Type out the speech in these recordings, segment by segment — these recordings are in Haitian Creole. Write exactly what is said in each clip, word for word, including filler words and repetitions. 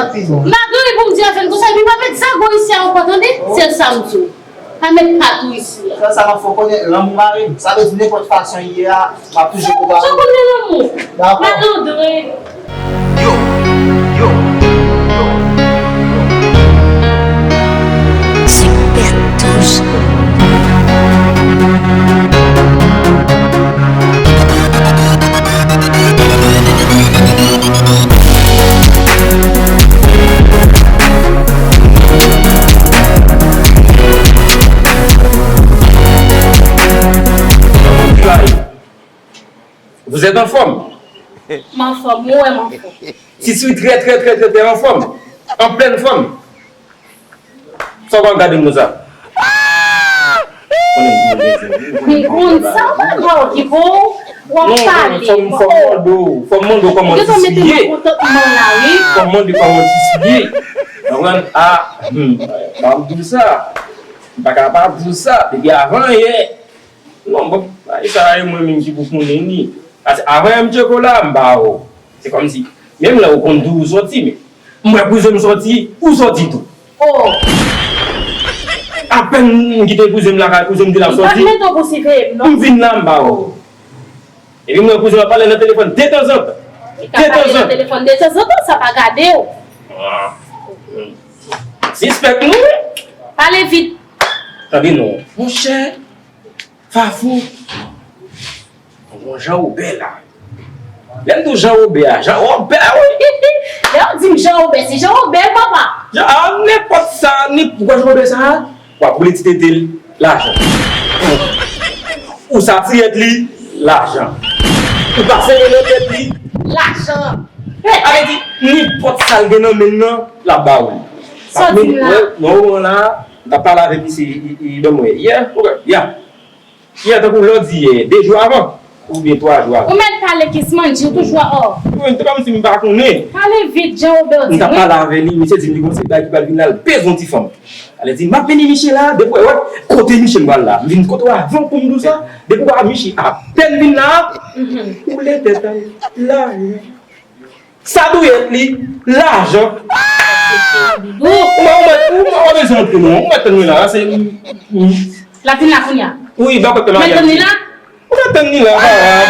M pa gen anyen pou m di avè l konsa, epi m ap met zago isi a ankò, tande? Se sa m di w. Pa met pat ou isi a. Frè, sa m ap fè w konnen, lanmou mare m. Sa vle di nenpòt fason l ye a, m ap toujou konprann ou. Sa w konnen lanmou? Dakò. Malandren. Yo, yo, yo, yo. Super Touche. Vous êtes en forme? M anfòm, ou wè m anfòm. Je suis très, très, très, très, très en forme. En pleine forme. Sa w ap gade m konsa? M konn sa w pa ka okipe w, w ap pale. Non, fò m, fò m mande w, fò m mande w kòman Tifi ye. Fò m mande w kòman Tifi ye. Konprann? A, hmm, pa m di w sa. M pa ka pa di w sa. Depi avan yè. Non, bon, bagay sa a, e mwen menm ki pou konnen li. Paske avan M Tcheko la, m pa wè w. Se kòmsi, menm lè ou konn tou ou sòti, men m wè kouzen m sòti, ou sòti tou. Oh! Apèn m kite kouzen m lakay, kouzen m di l ap sòti. Li pa t mete w pou siveye m, non? M vin la, m pa wè w. Epi m wè kouzen m ap pale nan telefòn detanzantan. Li ka pale nan telefòn detanzantan, sa pa gade w. Ah. Sispèk nou, wi. Pale vit. Tande non. Monchè, Fafou. Bon, Jan Wobè la. Lè m di w Jan Wobè a, Jan Wobè a, wi. Lè w di m Jan Wobè, se Jan Wobè, papa. Jan, a, nenpòt sa, nenpòt Jan Wobè sa, w ap boule ti tete l, lajan. Ou satirèt li, lajan. Ou pase l nan tèt li, lajan. Sa vle di, nenpòt sa l gen nan men l nan, l ap ba ou l. Sòti m la. Wè, wè, wè, la, m t ap pale avèk misye, i, i, i ban m wè. Yeah, ok. Yeah. Yè, tankou lè w di yè, de jou avan, oubyen twa jou avan. Ou mèt pale, Kisman, di w toujou a, ò. Wi, se kòmsi m pa konnen. Pale vit, Jan Wobè, di m wi. M t ap pale avè li, misye di m li gon seri bagay ki pral vin la, l bezwen yon ti fanm. Ale di, m ap vini, misye la, depi w wè, kote misye m pral la. M vin kote w avan pou m di w sa, depi w wè misye apèn vin la, ou lè tèt a l la. Sa dwe li, lajan. Ou pa, ou pa, ou pa bezwen antre non. Ou mèt tann mwen la, se, m, m. L ap vin la kounye a. Wi, ba kote m. Mèt tann li la? Ou mèt tann li la,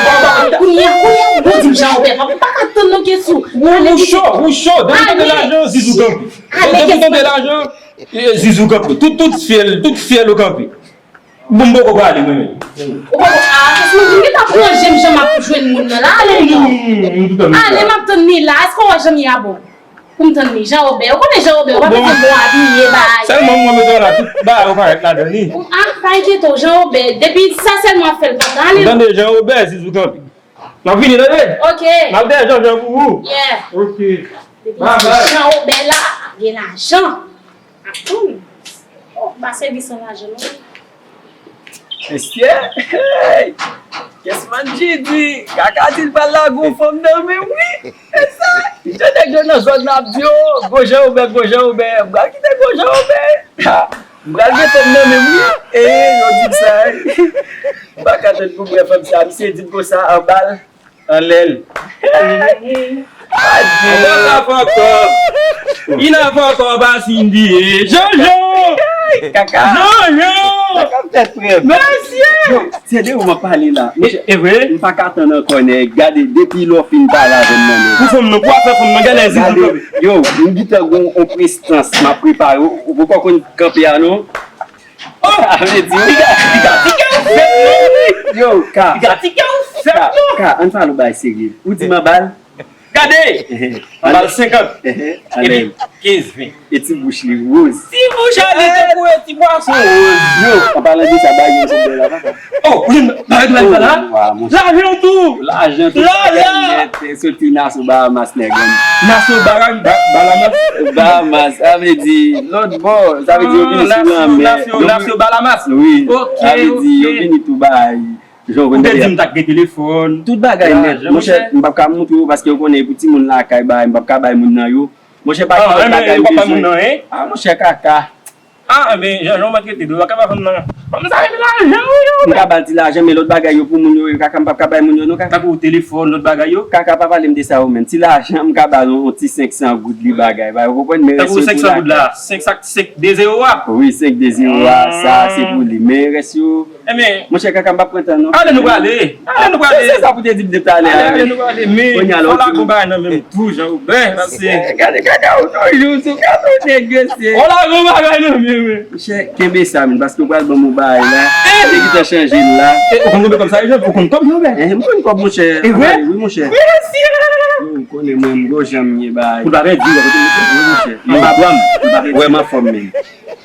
papa. Kounye a, kounye a, ou di m Jan Wobè, papa, m pa ka tann non, Kesou. Ou, ou cho, ou cho. Depi w tande lajan, zizou kanpe. Depi w tande lajan, e, zizou kanpe. Tout, tout fyèl, tout fyèl ou kanpe. Bon, m poko prale, mwen menm. Ou poko, a, paske m gentan pran je m jan m ap jwenn moun nan la. Ale non. Ale, m ap tann li la. Èske w wè jan m ye a bon? Pou m tann li. Jan Wobè. Ou konnen Jan Wobè, ou pa bezwen bon abiye, bay. Sèlman mwen mete w la, tout bagay ou parèt ladan li. A, pa enkyete w, Jan Wobè. Depi sa sèlman ap fè l kontan. Ale non. Tande, Jan Wobè, zizou kanpe. N ap vini, tande? Ok. N ap dèyè Jan Jan pou ou. Yeah. Ok. Depi Jan Wobè la, gen lajan. Atann. Oh, pa sèvi san lajan non. Mesye, hey! Kesman G D, Kaka di l pral lage yon fanm nan men m wi. E sa, jan nèg yo nan zòn nan ap di, oh, gwo Jan Wobè, gwo Jan Wobè, m pral kite gwo Jan Wobè. Ha, m pral gen fanm nan men m wi. E, yo di m sa, wi. M pa ka tann pou m wè fanm sa, misye di m konsa, anba l. Anlè l. Adye. Anlè l la fè ankò. Il a fè ankò pa Cindy. Jojo! Kaka. Jojo! Kaka fè frè m. Mesye! Yo, se de ou m ap pale la. E, e vre? M pa ka tann ankò, nèg. Gade, depi lè w fin pale avè m nan, nèg. Pou fanm nan, pou afè fanm nan, gade lè zizou kanpe. Yo, m gentan gon on prestans, m ap prepare. Ou, ou poko konn kanpe a, non? Oh! Sa vle di, piga, piga, piga ou fèt non! Yo, Ka. Piga, piga ou fèt non! Ka, ann pale yon bagay serye. Ou di m anba l? Gade! Anba l senkant. Epi kenz, ven. E ti bouch li woz. Ti bouch a li tankou yon ti pwason woz. Yo, an palan de sa, bagay yo sou bò la, papa. Oh, ou jwenn bagay la, la? Lajan tou! Lajan tou, bagay nèt, soti Naso Bahamas, nèg. Naso Bara-, Ba-, Balamas? Bahamas, sa vle di, lòt bò, sa vle di yo vini sou lanmè. Nasyo, Nasyo Balamas. Wi. Ok, ok. Sa vle di, yo vini tou bay. Ou te di m t ap gen telefòn. Tout bagay nèt. Monchè, m p ap ka montre w paske w konnen pou timoun lakay bay, m p ap ka bay moun nan yo. Monchè, pa gen lòt bagay ou bezwen. Ah, monchè, Kaka. Ah, enben, jan, jan w maltrete l, w pa ka pa vann nan. Fanm sa renmen lajan, wi, jan. M ka ba l ti lajan, men lòt bagay yo pou moun yo, yo kaka m p ap ka bay moun yo, non, kaka. Tankou telefòn, lòt bagay yo. Kaka pa pale m de sa, ou menm. Ti lajan, m ka ba l yon ti senk san goud li bagay. Ba, ou konprann, men rès yo pou lakay. Tankou senk san goud la, senk sa, senk de zewo a? Wi, senk de zewo a, sa, se pou li. Men rès yo, Enben, monchè, kaka m p ap pran tan, non. Ale, nou prale. Ale, nou prale. Se, se sa pou te di m depi talè a, ale, wi. Ale, nou prale. Men, kounye a la, fò w lage yon bagay nan men m tou, Jan Wobè, paske gade kaka ou tou jou sou kado nèg yo se. Fò w lage yon bagay nan men m, wi. Monchè, kenbe sa, men, paske w pral ban m yon bagay la. Li gentan chanje l la. E, ou konn konbyen kòb sa ye, Jan? Ou konn kòb, Jan Wobè? Eh, m konn kòb, monchè. E vre? Wi, monchè. Mèsi. Ou konnen mwen, m gwo jan m ye, bay. Ou pa pèdi, wi, monchè. Anba bra m. Ou pa pèdi. Wè m anfòm, men.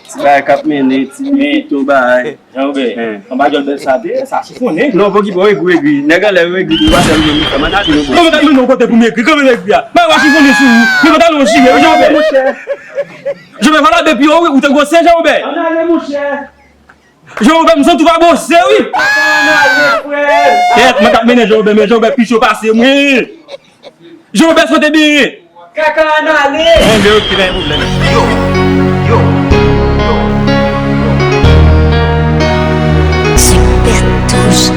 Ti bagay k ap mennen, ti pito bagay. Jan Wobè, anba djòl bèl sa te, sa chifonnen. Non, pokipo, egri, egri. Nèg anlè yo egri, yo pa fè m egri, kòman ta di nou bon. Kòman ta di nou kote pou m egri, kòman egri a? Bagay w a chifonnen sou ou, men pantalon w chire, Jan Wobè. Jan Wobè, fò l ap epi w, wi, ou te gwosè, Jan Wobè. Ann ale, monchè. Jan Wobè, m santi w pa gwosè, wi. Ann ale, frè. Kèt, mwen k ap mennen Jan Wobè, men Jan Wobè pi cho pase mwen. Jan Wobè, èske w te benyen? Kaka ann ale! Enben, ok, pa gen pwoblèm. Yo, yo, yo, yo. Ti pèt touche.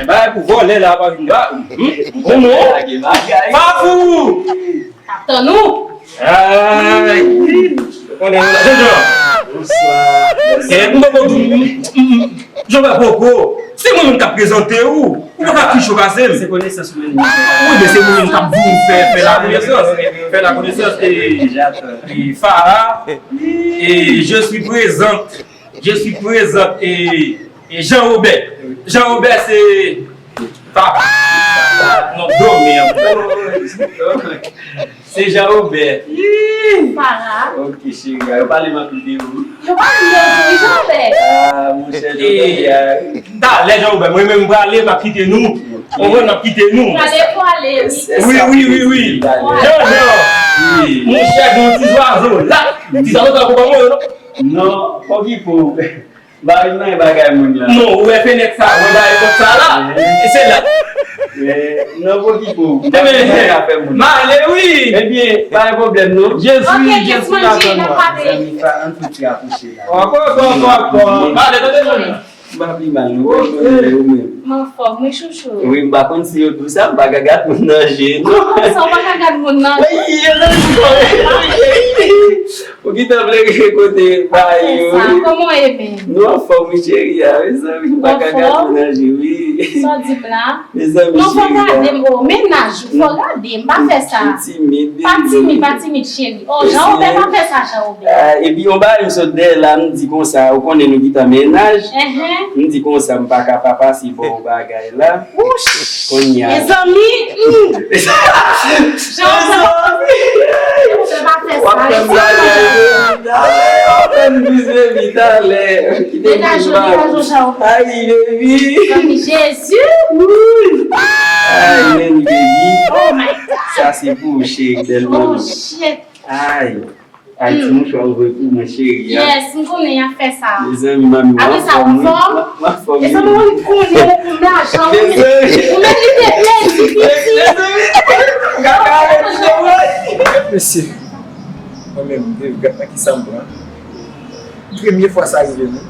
Bagay pou vòlè la, pa vin ba. Bon, non. Fafou! Ap tann ou. Ay! Ou konnen nou la. Jean-Jean! Bonswa. Eh, m poko di w, m, m, m, Jean-Jean poko. Se mwen menm k ap prezante ou. Ou pa ka pi cho pase m. Se konesans mwen li. Wi, men se mwen menm k ap di w fè, fè la konesans. Fè la konesans. E, e Farah. E je suis présente. Je suis présente. E, e Jean Wobè. Jean Wobè se papa. Non, dòmi an. Se Jean Wobè. Farah. Ok, cheri. Yo pale m anpil de ou. Yo pale m de ou tou, wi, Jean Wobè. Ah, monchè, Jean Wobè. Talè, Jean Wobè, mwen menm m prale, m ap kite nou. Ou konprann, m ap kite nou. Prale, prale, wi. Wi, wi, wi, wi. Jean Jean. Wi. Monchè, gen yon ti zwazo la. Ti zwazo sa pou kòman yo, non? Non, pokipo. Ba vin nan bagay moun la. Non, ou wè fenèt sa, ou wè bagay pòt sa la. E se la. Non, pokipo. Enben, m ale wi. Ebyen, pa gen pwoblèm non. Je suis, je suis la. Zanmi, pa, ann fouti apwoche la. Ankò, ankò, ankò, ankò. M pa pi mal non, ou menm. M anfòm wi chouchou. Wi, m pa konn si yo di w sa, m pa ka gad moun nan je non. Kòman sa, ou pa ka gad moun nan je? Wi, yo nan je. Ou gentan vle kote bay yo. Kòman w ye menm? Nou anfòm wi cheri a, mezanmi, m pa ka gad moun nan je wi. Sa w di m la? Mezanmi cheri a. Non, fò gade m, o, mennaj ou, fò gade m, pa fè sa. Ou timid, baby. Pa timid, pa timid cheri. O, Jean Wobè, pa fè sa, Jean Wobè. Ah, epi yon bagay m sot dèyè la, m di konsa, ou konnen nou gentan mennaj. M di konsa, m pa ka pa pase ba w bagay la. Wouch! Kounye a. Mezanmi, hmm. Jean Wobè, pa fè sa. W ap fè m blaje, baby. W ap fè m blaje, baby, talè. Kite m di ba w. Ay, baby. Zanmi Jezi. Ay, men, baby. Oh my God. Sa se pou ou, cheri, bèl manmi. Oh, shit. Ay. Ay, ti mouchwa ou voye pou mwen, cheri a. Yes, m konnen y ap fè sa. Mezanmi, manmi, w anfòm wi. Apre sa, w anfòm? M anfòm wi. Mezanmi, ou konnen ou pou m lajan wi. Mezanmi. Ou mèt li te plezi, piti. Mezanmi. Kaka, mezanmi. Mesye, mwen menm, Dave, gad nan kisa m pran. Premye fwa sa rive m wi.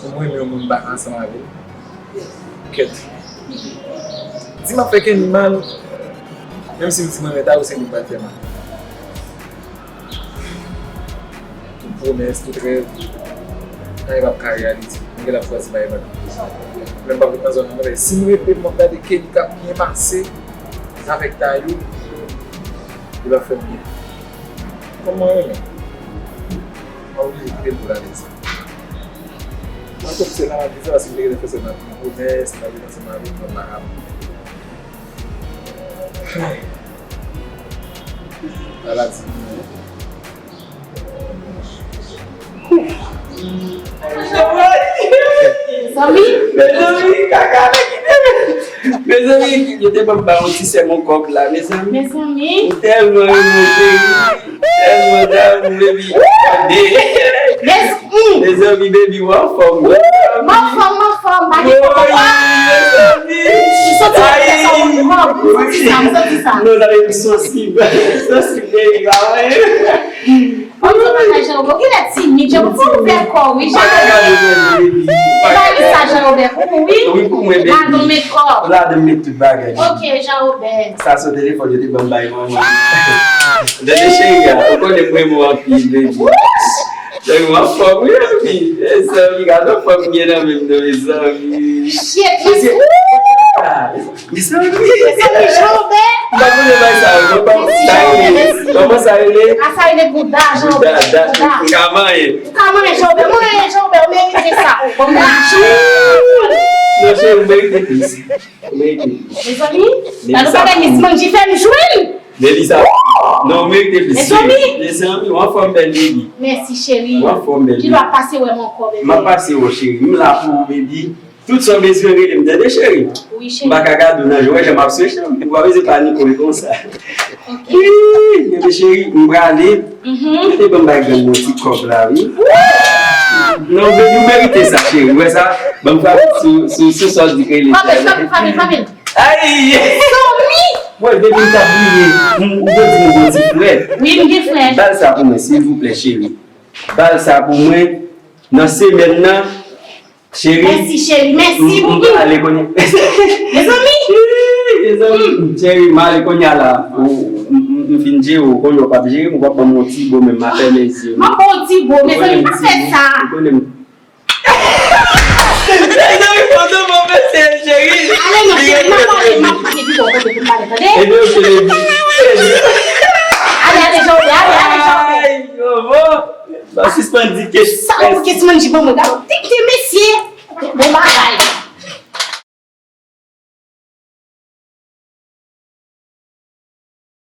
Pou mwen renmen yon moun m pa ka ansanm avè l. Kèt. Di m ap fè Kenny mal. Menm si m di mwen renmen Tayou, se li m pral fè mal. Tout pwomès, tout rèv, anyen p ap ka reyalize. Mwen genlè ap chwazi bay vag. Lè m p ap ret nan zòn nan, mwen, si m rete, m ap gade Kenny k ap byen pase avèk Tayou, li p ap fè m byen. Kòm mwen renmen, m oblije kite l pou l ale sa. Mwen tou se nan lavi sa, paske m te gentan fè sèlman pwomès, m t ap ret ansanm avè l, mwen pa ka. Maladi mwen. Zanmi? Mezanmi, kaka, kite m. Mezanmi, yo te ban m ba yon ti sèmon kòk la, mezanmi. Mezanmi. M tèlman renmen w, cheri. Tèlman damou, baby. Tande. Mezanmi, baby, w anfòm wi. M anfòm, m anfòm. Kòm pa gen kòb. Ou santi sa, ou santi sa, ou santi sa. Non, sa vle di sansib. Sansib, baby, pa wè. Ou di bagay Jean Robert, ou genlè timid, Jean Robert, fò ouvè kò w, wi, Jean Robert. Bay li sa, Jean Robert, pou ou, wi. Wi, pou mwen, baby. Ladan w met kòb. Ladan m met tout bagay. Ok, Jean Robert. Sa se telefòn yo te ban m bay manman. Tande cheri a, ou konnen m renmen w anpil, baby. Cheri, w anfòm, wi, anpil. Mezanmi, gade anfòm m gen nan men m nan, mezanmi. Shit, mesye. Ah, mezanmi. Mezanmi, Jean Robert. M pa konnen bay sa yo. Mwen pa sa rele. Kòman sa rele? A sa rele bouda, Jean Robert. Bouda, bouda. M ka manyen. Ou ka manyen, Jean Robert. Manyen, Jean Robert, ou merite sa. Bon, merite. Non, cheri, ou merite plis. Ou merite plis. Mezanmi, gade yon bagay Miss Manji fè m jwenn. Melissa, non, ou merite plis, cheri. Mezanmi. Mezanmi, w anfòm, bèl baby. Mèsi, cheri. W anfòm, bèl baby. Kilè w ap pase wè m ankò, bebe? M ap pase wè w, cheri. M la pou ou, baby. Tout sa w bezwen, rele m, tande, cheri. Wi, cheri. M pa ka gade w nan je w, wè jan m ap sweche w. Ou pa bezwen panike konsa. Ok. Wi, bebe cheri, m prale. Mhm. Yo te ban m bay grann mwen ti kòb la, wi. Non, baby, ou merite sa, cheri. Ou wè sa? Ban m frape sou, sou, sou sa w di k rele. Frape, frape, frape, frape. Ay! Mezanmi! Mwen, depi m t ap bliye, m, ou te di m gon ti frè. Wi, m gen frè. Ba l sa pou mwen, silvouplè, cheri. Ba l sa pou mwen. Nan semèn nan, cheri. Mèsi, cheri. Mèsi pou m, m, m prale kounye. Mezanmi! Mezanmi, cheri, m ale kounye a la. Ou, m, m, m fin jere w, kounye a w p ap jere m, ou p ap ban m yon ti bo, men m a fèmen zye m. M ap ba w ti bo, mezanmi, pa fè sa. Ou konnen m Mezanmi, foto bon mesye, cheri. Ale non, cheri, m ap pale, m ap pale pi bò kote pou m pale, tande? Ebyen, ok, baby. Ale, ale, Jean Robert, ale, ale, Jean Robert. Ay, bobo. Ba sispann di ke. Sa ou kesyon di bon, mwen, gade, tete mesye. Bon bagay.